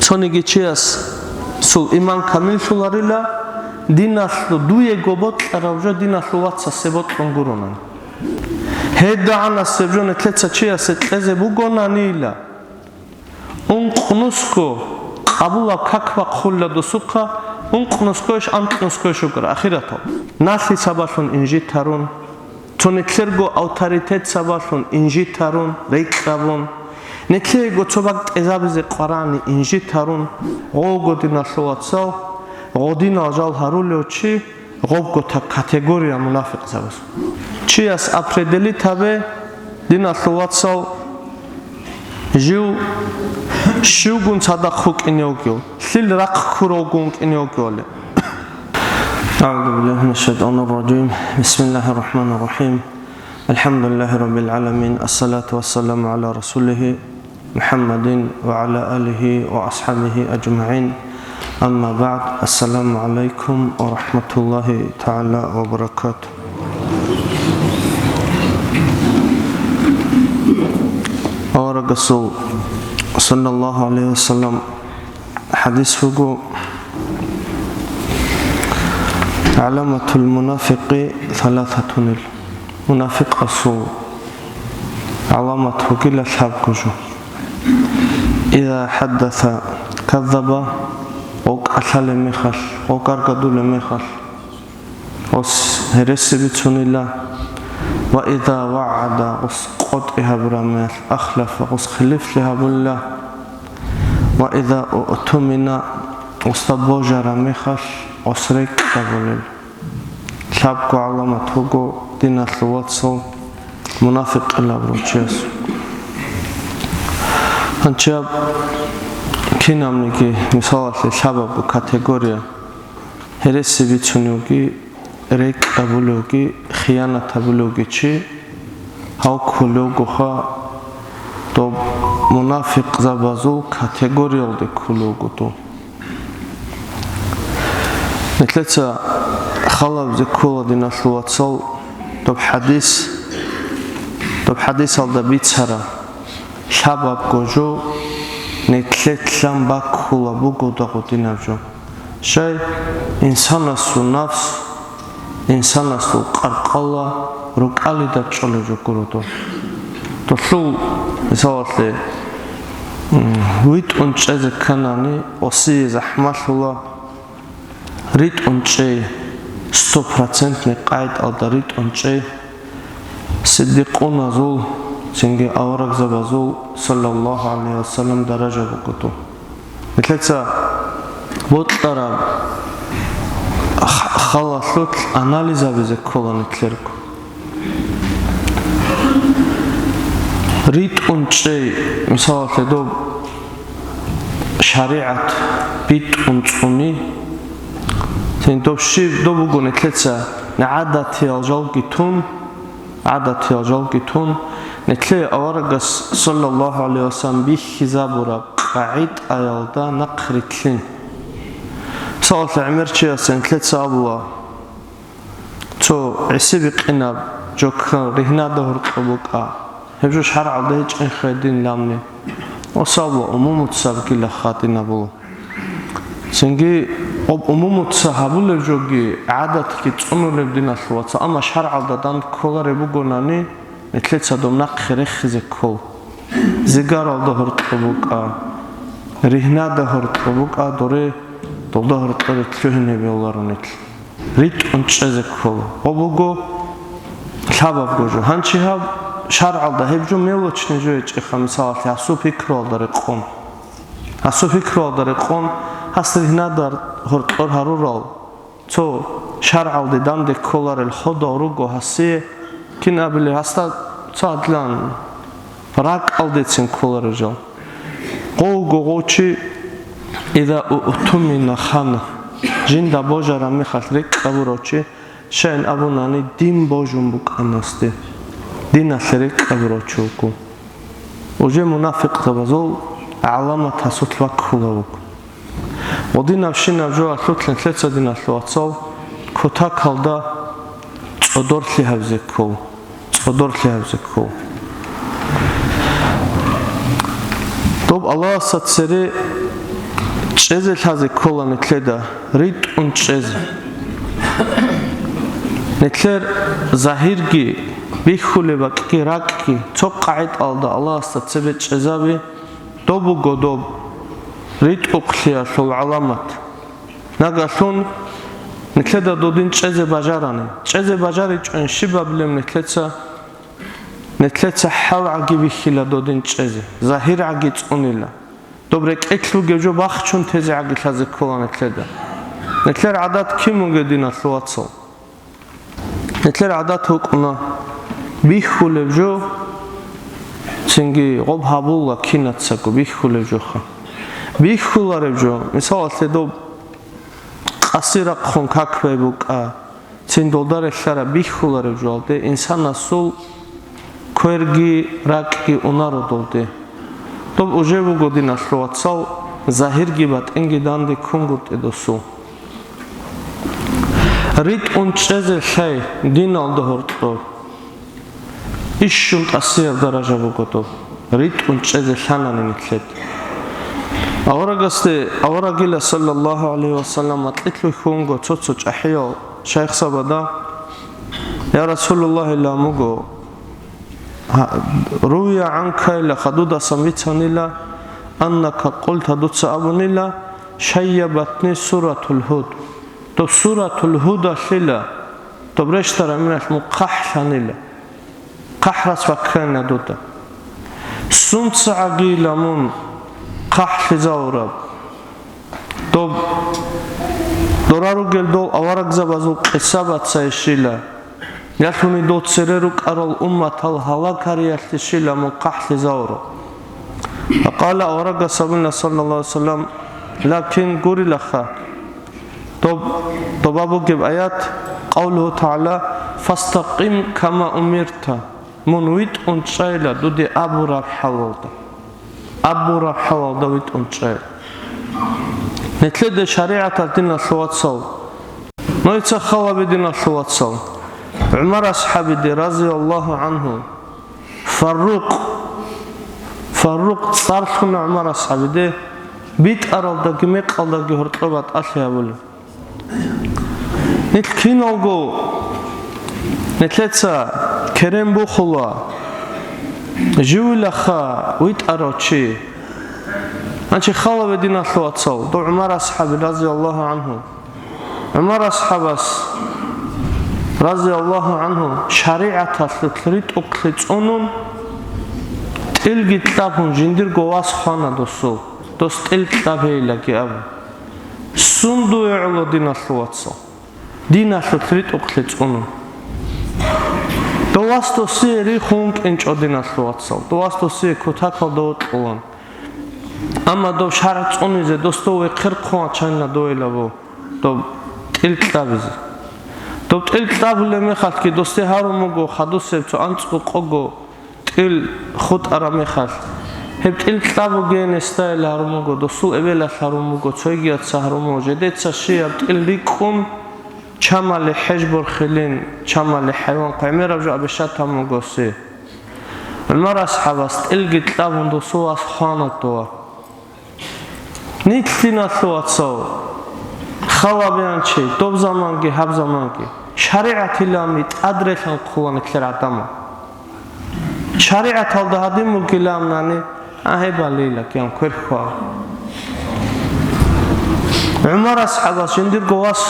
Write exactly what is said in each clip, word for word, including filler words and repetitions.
Цониги чиясул иман камиллъуларила, диналъул дуего бокьарав жо диналъул вацасе бокьун гуронан. ГьедагӀанасеб жо нилъеца чиясе кьезе бугонанила, ункънусго къабулаб как бахъулила досухъа, ункънусгойищ, анкьнусгойищ вукӀара ахиратал. Налъи сабаблъун инжит гьарун, цо нилъерго авторитет сабаблъун инжит гьарун, рекь гьабун, нилъеего цо бакӀ тӀезабизе къварани инжит гьарун, гъовго диналъул вацал, гъодинал жал гьарулев чи, гъобго та-, категория мунафикъзабаз. Чияс определить гьабе, диналъул вацал, жив щивгун цадахъ вукӀине вугев, лъил рахъ ккуравгун вукӀине вугевали. أعوذ بالله من الشيطان الرجيم. بسم الله الرحمن الرحيم. الحمد لله رب العالمين. الصلاة والسلام على رسوله محمد وعلى آله وأصحابه أجمعين. أما بعد. السلام عليكم ورحمة الله تعالى وبركاته. Аварагасул, саллаллагьу гӀалайгьи ва саллам, хӀадис буго: «ГӀаламатул мунафикъи саласатунил». Мунафикъасул гӀаламат бугила лъабго жо. «Иза хӀаддаса каззаба», гъов кӀалъалеб мехалъ, гъов гаргадулеб мехалъ, гъос гьереси бицунила, «ва иза вагӀада», гъос къотӀи гьабураб мехалъ, «ахлафа», гъос хилифлъи гьабулила, «ва иза уътумина», гъосда божараб мехалъ, гъос рекь гьабулел. Лъабго гӀаламат буго диналъул вацал мунафикъилаб руччаяс. Гьанчаб кинабниги, мисалалъе, лъабабго категория: гьереси бицуневги, рекь абулевги, хиянат абулевги чи, гьав кколевгоха, доб мунафикъзабазул категориялде кколевго доб. Нилъеца халабзе ккола, диналъул вацал, доб хӀадис, доб хӀадисалда бицара лъабабго жо нилъетлъан баккула буго дагъудинаб жо. Щай, инсанасул нафс, инсанасул къаркъала рукӀалида чӀолеб жо гуро доб. Долъул, мисалалъе, м, витӀун чӀезе кканани, осие захӀмалъула, ритӀун чӀей, стопроцентный къагӀидаялда ритӀун чӀей, сиддикъуназул, цинги аварагзабазул, саллаллагьу гӀалайгьи ва саллам, даража буго доб. Нилъеца бокьараб х-, халалъулъ анализ гьабизе ккола нилъерго. РитӀун чӀей, мисалалъе, доб шаригӀат битӀун цӀуни, цин доб щиб, доб буго нилъеца гӀадатиял жалги тун, гӀадатиял жалги тун, нилъее аварагас, саллаллагьу гӀалайгьи ва саллам, бихьизабураб къагӀидаялда нахърилълъин. Мисалалъе, гӀемер чиясда нилъеца абула, цо гӀиси-бикъинаб жо ккан ригьнада гьоркьоб букӀа, гьеб жо шаргӀалда гьечӀин хадин ламни. Ва сабла умумуцабгила хадин абула. Цинги об умумуца гьабулеб жоги, гӀадатги цӀунулеб, диналъул вацал, амма шаргӀалда данде кколареб бугонани, нилъеца доб нахъе рехизе ккол. Зигаралда гьоркьоб букӀа, ригьнада гьоркьоб букӀа, доре, долда гьоркьоре лъугьине бегьуларо нилъ. РитӀун чӀезе ккола. Гъо буго лъабабго жо. Гьанчи гьаб шаргӀалда гьеб жо мелочный жо гьечӀеха, мисалалъе, гьасул пикруялда рекъон. Гьасул пикруялда рекъон, гьас ригьнадар гьоркьор гьарурал, цо шаргӀалде данде кколарел ходал руго гьасие, кин абилеб, гьасда цо гьадлъан ракӀалдецин кколарел жал. Гъов вуго гъов чи, иза уътумина хана, жинда божараб мехалъ рекь абурав чи, щайин абунани, дин божун букӀана гьасде, диналъе рекь абурав чи вуго. Уже мунафикъзабазул гӀаламат гьасулъ баккула вуго. Гъодинабщинаб жоялъулъ нилъеца, диналъул вацал, кутакалда цӀодорлъи гьабизе ккол, цӀодорлъи гьабизе ккол. Доб Аллагьасда цере ЧӀезе лъазе ккола нилъеда, ритӀун чӀезе. Нилъер загьирги, бихьулеб бакӀги, ракӀги цо къагӀидалда Аллагьасда цебе чӀезаби, доб буго доб, ритӀухълъиялъул гӀаламат. Нагагьлъун нилъеда додин чӀезе бажарани. ЧӀезе бажаричӀони щиб абилеб нилъеца? Нилъеца хӀалгӀаги бихьила додин чӀезе, загьиргӀаги цӀунила. Доб рекӀелъ бугеб жо бахчун тезегӀаги лъазе ккола нилъеда. Нилъер гӀадат кин бугеб, диналъул вацал? Нилъер гӀадат букӀуна бихьулеб жо, цинги гъоб гьабула кинацаго бихьулеб жоха. Бихьулареб жо, мисалалъе, доб къаси рахъун как бай букӀа, цин долда релълъараб бихьулареб жоялде инсанасул кверги ракӀги унаро долде. Доб уже буго, диналъул вацал, загьирги батӀинги данде ккунгутӀи досул. РитӀун чӀезе лъай диналда гьоркьор. Ищун тӀасияб даража буго доб, ритӀун чӀезе лъанани нилъед. Аварагасде, аварагила саллаллагьу гӀалайгьи ва саллам, макьилъ вихьунго цо-цо чӀахӀиял шайхзабада: «Я Расулуллагь, илан буго, гьа, рувия гӀанка», ила, хадудасан бицанила, «аннака къулта», дуца абунила, «шайябатни суратул Гьуд». Доб суратул Гьудалъила, доб рещтараб миналъ мун хъахӀлъанила. ХъахӀ рас ваккана дуда. СунцагӀагийила мун хъахӀлъизавураб. Доб дора ругел дол аварагзабазул къиса бацайищила, ялъуни дол цере рукӀарал умматал гьалакариялъищила мун хъахӀлъизавураб. Факъала аварагас абуна, саллаллагьу гӀалайгьи ва саллам: «Лакин гурилаха». Доб, доба бугеб аят, къавлугьу тагӀала: «Фастакъим кама умирта», мун витӀун чӀайла дуде абураб хӀалалда. Абураб хӀалалда витӀун чӀай. Нилъеде шаригӀаталъ, диналъул вацал, нойца халабе, диналъул вацал, ГӀумар асхӀабиде, разияллагьу гӀангьу, Фаррукъ, Фаррукъ цӀарлъуна ГӀумар асхӀабиде, битӀаралдаги мекъалдаги гьоркьоб батӀалъи гьабулеб. Нилъ киналго, нилъеца керен бухула, живилаха витӀарав чи. Гьанчи халаве, диналъул вацал, дов ГӀумар асхӀаби, разияллагьу гӀангьу. ГӀумар асхӀабас, разияллагьу гӀангьу, шаригӀаталъулъ ритӀухълъи цӀунун, тӀилги кьабун жиндирго вас хвана досул, дос тӀил кьабейилаги абун. Сун дуе гӀоло, диналъул вацал, диналъулъ ритӀухълъи цӀунун? Дов вас досие рихун вукӀинчӀо, диналъул вацал, дов вас досие кутакалда вокьулан. Амма дов шаргӀ цӀунизе, дос дов вехъерхъун вачанила довилабу, дов тӀил кьабизе. Дов тӀил кьабулеб мехалъги досде гьарун буго хадусеб цо анцӀго къого тӀил хутӀараб мехалъ. Гьеб тӀил кьабуге несдайил гьарун буго, досул эбелалъ гьарун буго, цойгияца гьарун буго, жедеца щияб тӀил рикӀкӀун, чамали хӀеж борхилин, чамали хӀайван гӀемераб жо абишатан бугоси. ГӀумар асхӀабас тӀилги кьабун досул вас хвана дова. Нилъ, диналъул вацал, халабеян чи, доб заманги гьаб заманги, шаригӀатилан тӀадрелъан хъула нилъер гӀадамал. ШаригӀаталда гьадин бугиланани, а, гьеб балила киян кверхьва. ГӀумар асхӀабас жиндирго вас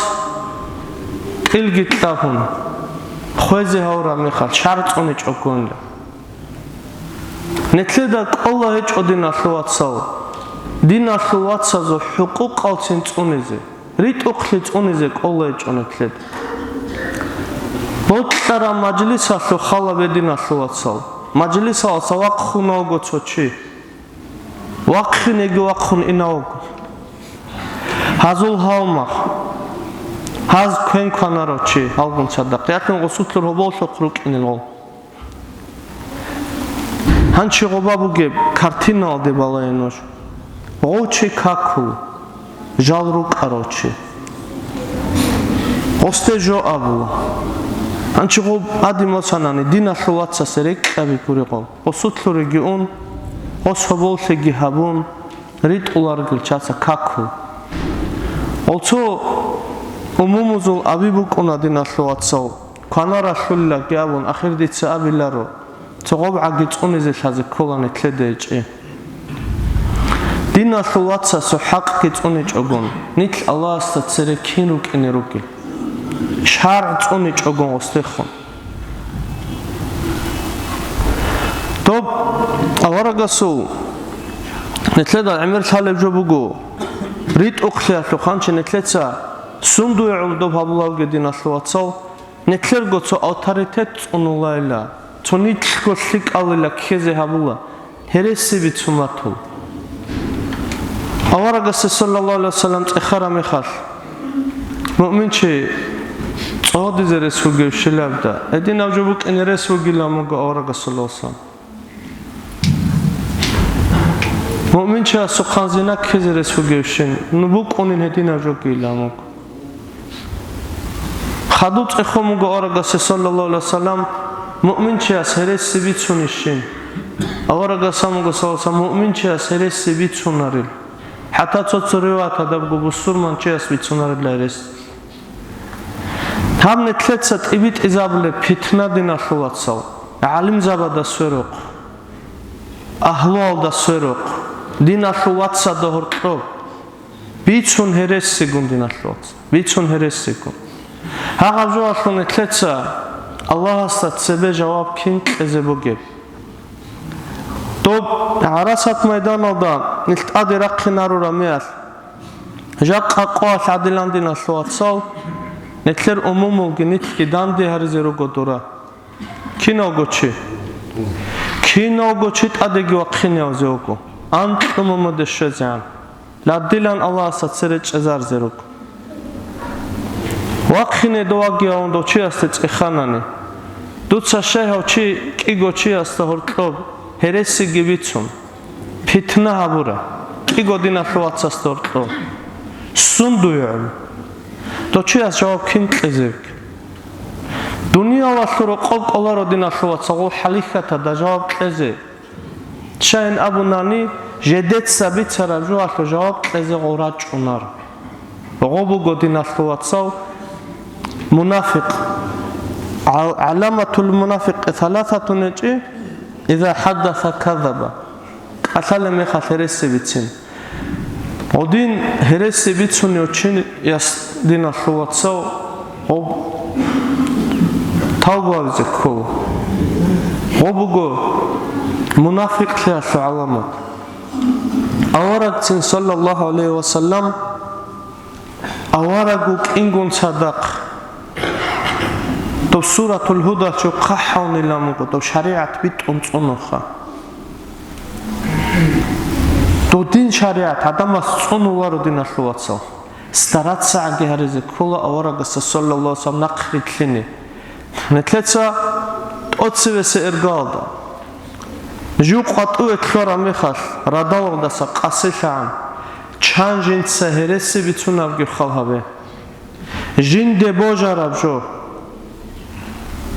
тӀилги кьабун, хвезе гьавураб мехалъ, шаргӀ цӀуничӀогонила. Нилъеда кӀола гьечӀо, диналъул вацал, диналъул вацазул хӀукъукъалцин цӀунизе, ритӀухълъи цӀунизе кӀола гьечӀо нилъеда. Бокьараб мажлисалъул халабе, диналъул вацал, мажлисалдаса вахъуна вуго цо чи. Вахъинеги вахъун ина вуго. Гьазул гьалмагъ, гьаз квен кванарав чи, гьалгун цадахъ, ялъун гъосулъур гьоболлъухъ рукӀинел гъов. Гьанчи гъоба бугеб картиналде балай нуж. Гъов чи какула, жал рукӀарав чи. Гъосде жо абула. Гьанчи гъоб гьадин босанани, диналъул вацасе рекӀкӀаби гури гъов. Гъосулъуреги ун, гъос гьоболлъиги гьабун, ритӀуларгил чаца какул. Гъолцо умумузул аби букӀуна, диналъул вацал, кванаралъуллаги абун, ахир дица абиларо, цо гъоб гӀаги цӀунизе лъазе ккола нилъеда гьечӀи. Диналъул вацасул хӀакъги цӀуничӀогун, нилъ Аллагьасда цере кин рукӀине ругел, шаргӀ цӀуничӀогун гъосдехун. Доб аварагасул нилъеда гӀемер лъалеб жо буго, ритӀухълъиялъухъанчи нилъеца сундуе гӀоло доб гьабулалги, диналъул вацал, нилъерго цо авторитет цӀунулайила, цо нилъго лъикӀалила ккезе гьабула, гьереси бицун батул. Аварагасде саллаллагьу гӀалайгьи вассалам цӀехараб мехалъ, муъминчи цӀодизе рес вугев щилабда, гьединав жо букӀине рес вугилан буго аварагас саллаллагьу гӀалайгьи вассалам. Муъминчиясухъан зина ккезе рес вугевщин, ну букӀунин гьединав жо гилан вуго. Хадуб цӀехун буго аварагасде саллаллагьу гӀалайгьи вассалам, муъминчияс гьереси бицунищин. Аварагас абун буго саллаллагьу гӀалайгьи вассалам, муъминчияс гьереси бицунарил. ХӀатта цо-цо риваят гьадабго бусурманчияс бицунарила гьерес. Гьаб нилъеца тӀибитӀизабулеб питна, диналъул вацал, гӀалимзабада сверухъ, агьлуялда сверухъ, диналъул вацазда гьоркьоб бицун гьересигун, диналъул вацал, бицун гьересигун. Гьагъаб жоялъул нилъеца Аллагьасда цебе жаваб кин кьезе бугеб? Доб гӀарасат майданалда нилъ тӀаде рахъинарураб мехалъ, жакъа къоялъ гӀадилан, диналъул вацал, нилъер умумулги нилъги данде гьаризе руго дура. Кинавго чи, кинавго чи тӀадеги вахъинавзе вуго, анкьго мамуде щвезегӀан. Ладилан Аллагьасда цере чӀезаризе руго. Вахъине дов вагиявун дов чиясде цӀеханани, дуца щай гьав чи кӀиго чиясда гьоркьоб гьересиги бицун, питна гьабура кӀиго диналъул вацасда гьоркьоб? Сундуе гӀоло? Дов чияс жаваб кин кьезе вугеб? Дуниялалъул рокъоб кӀоларо, диналъул вацал, гъол хӀалихьатада жаваб кьезе. Щайин абунани, жидеца бицараб жоялъул жаваб кьезе гъол рачӀунар. Гъо буго, диналъул вацал, мунафикъ. Гьал-, гӀаламатул мунафикъи саласатун гьечӀи, иза хӀаддаса казаба. КӀалъалеб мехалъ гьереси бицин. Гъодин гьереси бицунев чияс, диналъул вацал, гъоб тавбу гьабизе ккола. Гъо буго мунафикълъиялъул гӀаламат. Аварагцин, саллаллагьу гӀалайгьи вассалам, авараг вукӀингун цадахъ, доб Суратул Гьудалъ жо хъахӀавнилан буго, доб шаригӀат битӀун цӀунуха. Додин шаригӀат гӀадамас цӀунуларо, диналъул вацал. Стараться гьаризе ккола аварагасда, саллаллагьу гӀалайгьи вассалам, нахъ рилълъине. Нилъеца тӀоцевесеб иргаялда, жив къватӀиве ккараб мехалъ, радалалдаса къасилъагӀан, чан жинца гьереси бицунебги хал гьабе. Жинде божараб жо.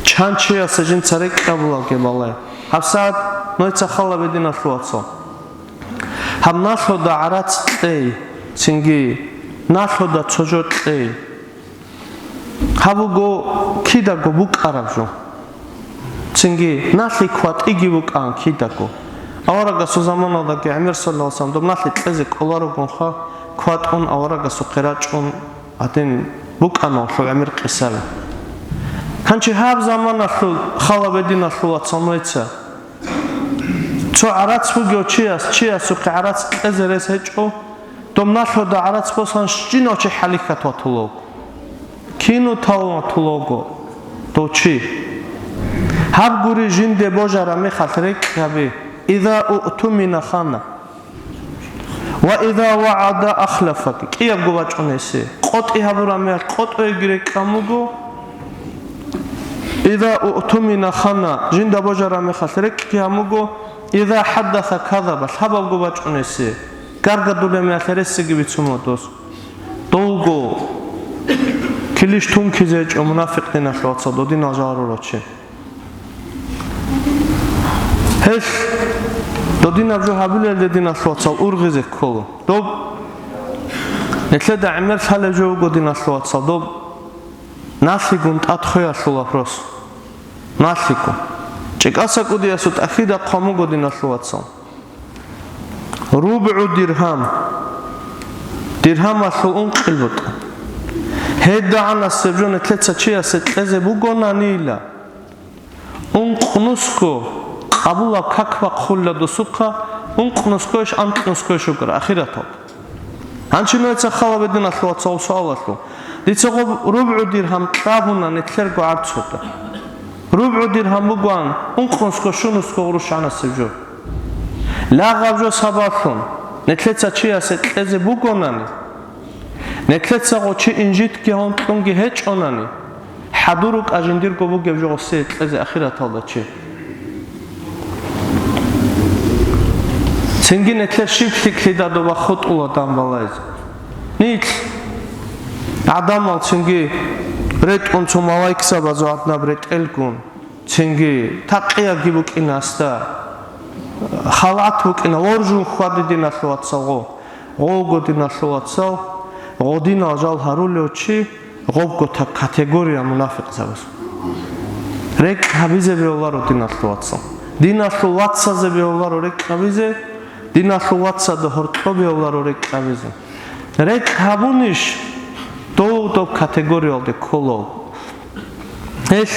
Чан чиясда жинца рекӀкӀ гьабулебги балай. ГьабсагӀат нужеца хал гьабе, диналъул вацал. Гьаб налъуда гӀарац кьей, цинги налъуда цо жо кьей. Гьаб буго кидаго букӀараб жо. Цинги налъи кватӀиги букӀан кидаго. Аварагасул заманалдаги гӀемер, саллаллагьу гӀалайгьи вассалам, доб налъи кьезе кӀоларогонха, кватӀун аварагасухъе рачӀун гьадин букӀана гьелъул гӀемер къисаби. Гьанже гьаб заманалъул хал гьабе, диналъул вацал, нужеца. Цо гӀарац бугев чияс, чиясухъе гӀарац кьезе рес гьечӀо, доб налъуда гӀарац босан щинав чи хӀалихьат ватулев вуго. Кину тавун ватулев вуго дов чи. Гьаб гури, жинде божараб мехалъ рекӀкӀ гьабе: иза уътумина хана, ва иза вагӀада ахлафа. КӀиябго бачӀун гьесие. КъотӀи гьабураб мехалъ къотӀоеги рекӀкӀ гьабун буго. Иза уътумина хана, жинда божараб мехалъ рекӀкӀ гьабун буго. Иза хӀаддаса казаба, лъабабго бачӀун гьесие. Гаргадулеб мехалъ гьересиги бицун буго дос. Довго килищ тункизе гьечӀо мунафикъ, диналъул вацал, додинал жал гьарурав чи. Гьелъ дов Динаб жо гьабилелде, диналъул вацал, ургъизе ккола. Доб нилъеда гӀемер лъалеб жо буго, диналъул вацал, доб налъигун тӀад хвеялъул вопрос. Налъигун. ЧӀикӀаса кӀудиясул тӀахьида хъван буго, диналъул вацал. РубгӀу диргьам. Диргьамалъул ункъил бутӀа. ГьедагӀанасеб жо нилъеца чиясе кьезе бугонанила, ункънусго къабулаб как бахъулила досухъа, ункънусгойищ, анкьнусгойищ вукӀар ахираталда. Гьанчи нужеца хал гьабе, диналъул вацал, суалалъул. Дица гъоб рубгӀу диргьам кьабуна нилъерго гӀарцуда. РубгӀу диргьам бугоан ункънусго, щунусго гъурущ гьанасеб жо. Лагъаб жо сабаблъун нилъеца чиясе кьезе бугонани, нилъеца гъо чи инжитги гьавун кьунги гьечӀонани, хӀадур рукӀа жиндирго бугеб жо гъосие кьезе ахираталда чи. Цинги нилъер щиб лъикӀлъидадуба хутӀула дам балайзе. Нилъ гӀадамал цинги ретӀун цо малайкзабазул гӀаднаб ретӀелгун, цинги такъиябги букӀина асда, халат букӀина, воржун хьвади, диналъул вацал, гъо. Гъовго, диналъул вацал, гъодинал жал гьарулев чи, гъобго та-, категория мунафикъзабаз. РекӀ гьабизе бегьуларо, диналъул вацал. Диналъул вацазе бегьуларо рекӀ гьабизе, диналъул вацада гьоркьоб бегьуларо рекӀ гьабизе. РекӀ гьабунищ, дов доб категориялде кколав. Гьелъ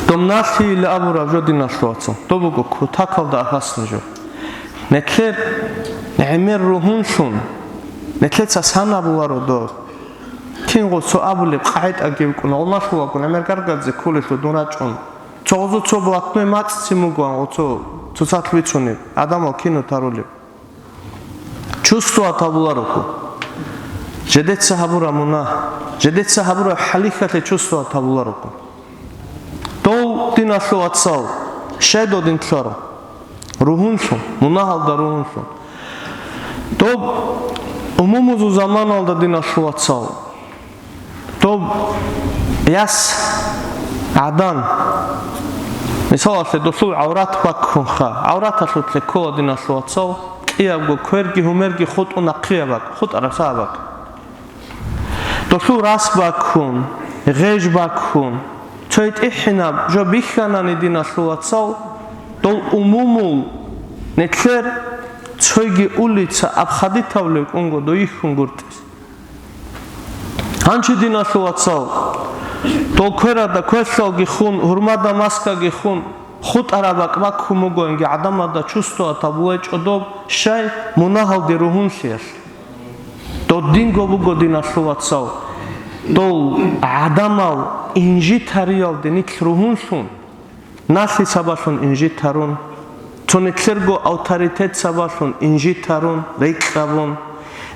дом налъийилан абураб жо, диналъул вацал, доб буго кутакалда ахасни жо. Нилъер гӀемер ругьунлъун, нилъеца сан абуларо доб. Кинго цо абулеб къагӀидаги букӀуна, гъо налъулагун гӀемер гаргадзе кколелъул дун рачӀун. Цо гъозу цо блатной мацӀцин бугоан, гъо цо цоцалъ бицунеб, гӀадамал кино тарулеб. Чувствовать гьабуларо. Жидеца гьабураб мунагь, жидеца гьабураб хӀалихьалъе чувствовать гьабуларо. Дов, диналъул вацал, щай додин лъаро? Ругьунлъун, мунагьалда ругьунлъун. Доб умумузул заманалда, диналъул вацал, доб яс гӀадан, мисалалъе, досул гӀаврат баккунха, гӀавраталъулъе ккола, диналъул вацал, кӀиябго кверги гьумерги хутӀун нахъияб бакӀ, хутӀараб сагьаб бакӀ. Досул рас баккун, гъеж баккун, цой тӀихӀинаб жо бихьанани, диналъул вацал, дол умумул нилъер цойги улица абхадитавлев кӀунго дойихьун гуртӀис. Гьанчи, диналъул вацал, дол кверада квелъалги хун, гьурмада маскаги хун, хутӀараб бакӀ баккун бугоинги гӀадамалда чувствовать гьабулечӀо доб, щай, мунагьалде ругьунлъиялъ. Додинго буго, диналъул вацал, дол гӀадамал инжитариялде нилъ ругьунлъун, налъи сабаблъун инжитарун, цо нилъерго авторитет сабаблъун инжитарун, рекьабун,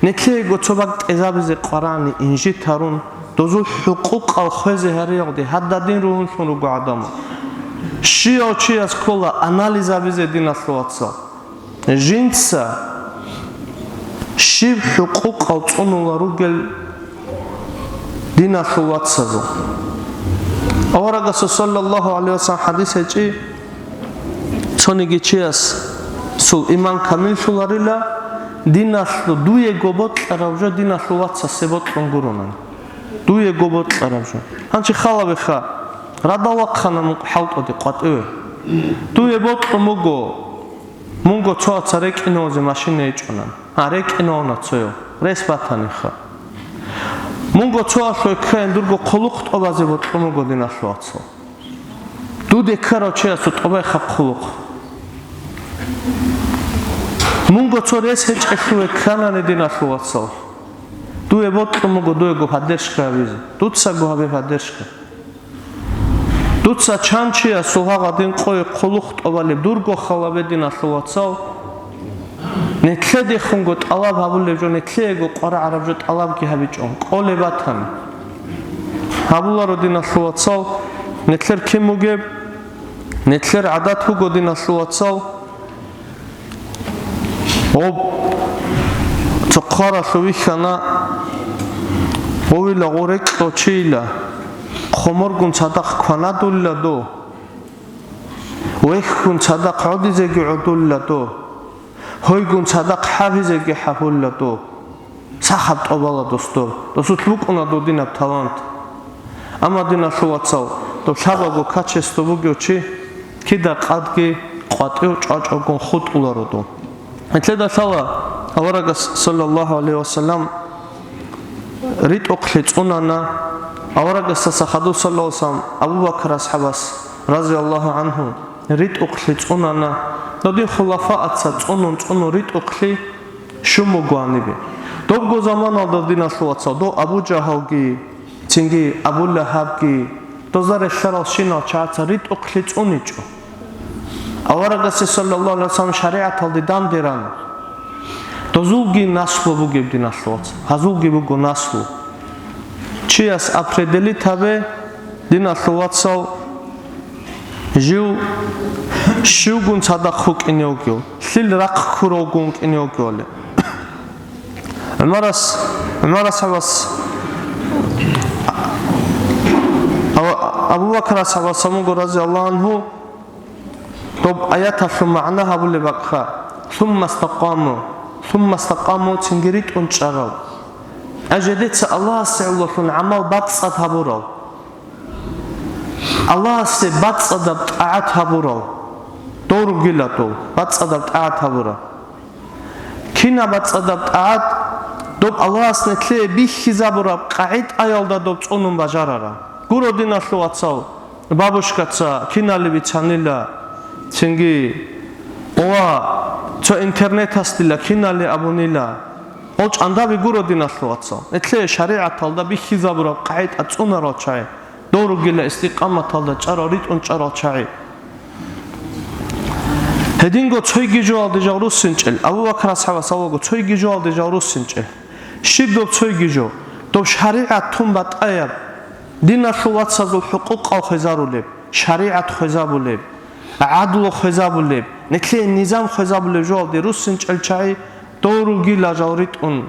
нилъеего цо бакӀ тӀезабизе къварани инжитарун, дозул хӀукъукъал хвезе гьариялде гьададин ругьунлъун руго гӀадамал. Щияв чияс ккола анализ гьабизе, диналъул вацал. Жинца щиб хӀукъукъал цӀунула ругел, диналъул вацазул? Аварагасул саллаллагьу гӀалайгьи вассалам хӀадис гьечӀи, цониги чиясул иман камиллъуларила, диналъул дуего бокьараб жо диналъул вацасе бокьун гуронан. Дуего бокьараб жо. Гьанчи халабиха, радал вахъана мун хӀалтӀуде къватӀиве. Дуе бокьун буго, мунго цо ваца рекӀинавазе машина гьечӀонан. Гьа, рекӀинавана цояв. Рес батаниха. Мунго цо валъуе ккеян дурго хъулухъ тӀобазе бокьун буго, диналъул вацал. Дуде ккарав чиясул тӀубай хаб хъулухъ. Мунго цо рес гьечӀелъуве кканани, диналъул вацал. Дуе бокьун буго дуего поддержка гьабизе. Дуцаго гьабе поддержка. Дуца чан чиясул гьагъадин къое хъулухъ тӀубалеб дурго халабе, диналъул вацал. Нилъедехунго тӀалаб гьабулеб жо, нилъеего къварагӀараб жо тӀалабги гьабичӀо, кӀолеб батани. Гьабуларо, диналъул вацал, нилъер кин бугеб, нилъер гӀадат буго, диналъул вацал, гъоб цо хъваралъув вихьана, гъовила гъорекьо чийила, хъоморгун цадахъ кванадулила до. Вехьгун цадахъ гӀодизеги гӀодулла дов. Гьойгун цадахъ хӀабизеги хӀабулла дов. Сахаб тӀобала дос дов. Досулъ букӀуна додинаб талант. Амма, диналъул вацал, дов лъабаго качество бугев чи кида къадги къватӀив чӀвачӀвагун хутӀуларо дов. Гьелъеда лъала аварагас, саллаллагьу гӀалайгьи ва саллам, ритӀухълъи цӀунана. Аварагасдаса хадув, саллаллагьу гӀалайгьи ва саллам, Абу Бакр асхӀабас, разияллагьу гӀангьу, ритӀухълъи цӀунана. Додин хулафаца цӀунун-цӀунун ритӀухълъи щун буго гьанибе. Добго заманалда, диналъул вацал, дов Абу Жагьалги, цинги Абу Лагьабги, доза релълъаралщинал чагӀаца ритӀухълъи цӀуничӀо. Аварагасе, саллаллагьу гӀалайгьи ва саллам, шаригӀаталде данде ран. Дозулги наслу бугеб, диналъул вацал. Гьазулги буго наслу. Чияс определить гьабе, диналъул вацал, жив щивгун цадахъ вукӀине вугев, лъил рахъ ккуралгун вукӀине вугевали. ГӀумарас, ГӀумар асхӀабас, Абу-, Абу Бакр асхӀабас гьабуго, разияллагьу гӀангьу, доб аяталъул магӀна гьабулеб бакӀха: «Сумма стакъаму, сумма стакъаму», цинги ритӀун чӀарал. Жидеца Аллагьасе гӀололъун гӀамал бацӀцӀад гьабурал. Аллагьасе бацӀцӀадаб тӀагӀат гьабурал. Дов ругила дов, бацӀцӀадаб тӀагӀат гьабурал. Кинаб бацӀцӀадаб тӀагӀат? Доб Аллагьас нилъее бихьизабураб къагӀидаялда доб цӀунун бажарараб. Гуро, диналъул вацал, бабушкаца кинали бицанила, цинги ва цо интернетас дила кинали абунила. Гьел чӀандаби гуро, диналъул вацал, нилъее шаригӀаталда бихьизабураб къагӀида цӀунарал чагӀи. Дов ругила истикъаматалда чӀарал, ритӀун чӀарал чагӀи. Гьединго цойги жоялде жал руссинчӀел, Абу Бакр асхӀабас абуго, цойги жоялде жал руссинчӀел. Щиб доб цойги жо? Доб шаригӀат тун батӀаяб, диналъул вацазул хӀукъукъал хвезарулеб, шаригӀат хвезабулеб, гӀадлу хвезабулеб, нилъее низам хвезабулеб жоялде руссинчӀел чагӀи, дов ругила жал ритӀун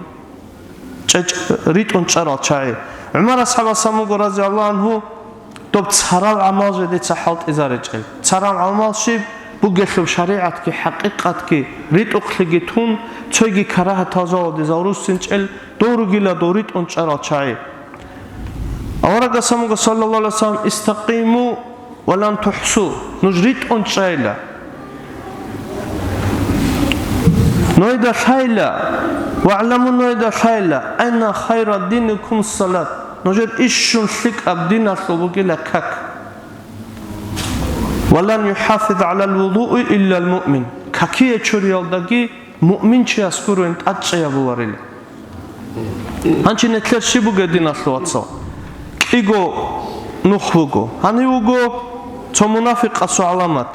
чӀеч-, ритӀун чӀарал чагӀи. ГӀумар асхӀабас гьабуго, разияллагьу гӀангьу, доб царал гӀамал жидеца хӀалтӀизаричӀел. Царал гӀамал щиб бугелъул шаригӀатги хӀакъикъатги ритӀухълъиги тун, цойги карагьатал жоялде жал руссинчӀел, дов ругила дов ритӀун чӀарал чагӀи. Аварагас гьабуго, саллаллагьу гӀалайгьи ва саллам: «Истакъиму ва лан тухӀсу», нуж ритӀун чӀайла. Нужеда лъайла, «ВагӀламу», нужеда лъайла, «анна хайра диникум салат», нужер ишщун лъикӀаб диналъул бугила как. «Ва лан юхӀафиз гӀалал вудуи иллал муъмин», какие чуриялдаги муъминчияс гуроин тӀадчӀей гьабуларила. Гьанчи нилъер щиб бугеб, диналъул вацал? КӀиго нух буго. Гьанив вуго цо мунафикъасул гӀаламат.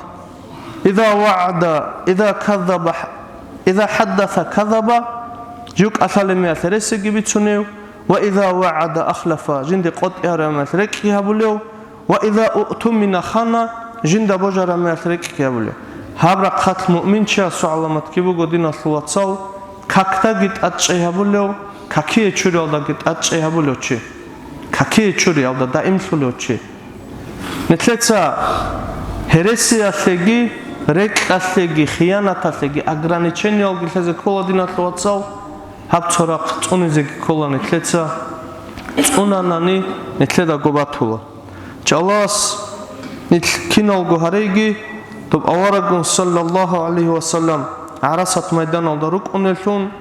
Иза вагӀада, иза каззаба, иза хӀаддаса каззаба, жив кӀалъалеб мехалъ гьересиги бицунев, ва иза вагӀада ахлафа, жинде къотӀи гьараб мехалъ рекӀкӀи гьабулев, ва иза уътумина хана, жинда божараб мехалъ рекӀкӀи гьабулев. Гьаб рахъалъ муъминчиясул гӀаламатги буго, диналъул вацал, какдаги тӀадчӀей гьабулев, какие чуриялдаги тӀадчӀей гьабулев чи. Какие чуриялда даимлъулев чи. Нилъеца гьересиялъеги, рекӀкӀалъеги, хиянаталъеги ограничениялги лъезе ккола, диналъул вацал, гьаб цо рахъ цӀунизеги ккола нилъеца, цӀунанани нилъедаго батула. Аллагьас нилъ киналго гьареги, доб авараггун, саллаллагьу гӀалайгьи ва саллам, гӀарасат майданалда рукӀунеллъун,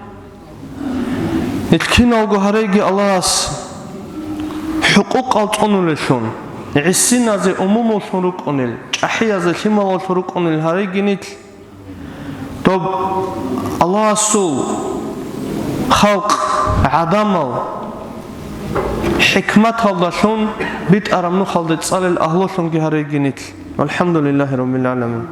нилъ киналго гьареги Аллагьас хӀукъукъал цӀунулеллъун, гӀисиназе умумуллъун рукӀунел, чӀахӀиязе лъималаллъун рукӀунел гьареги нилъ. Доб Аллагьасул халкъ, гӀадамал хӀикматалдалъун битӀараб нухалде цӀалел агьлулъунги гьареги нилъ. ВалхӀамдулиллагьи раббил гӀаламин.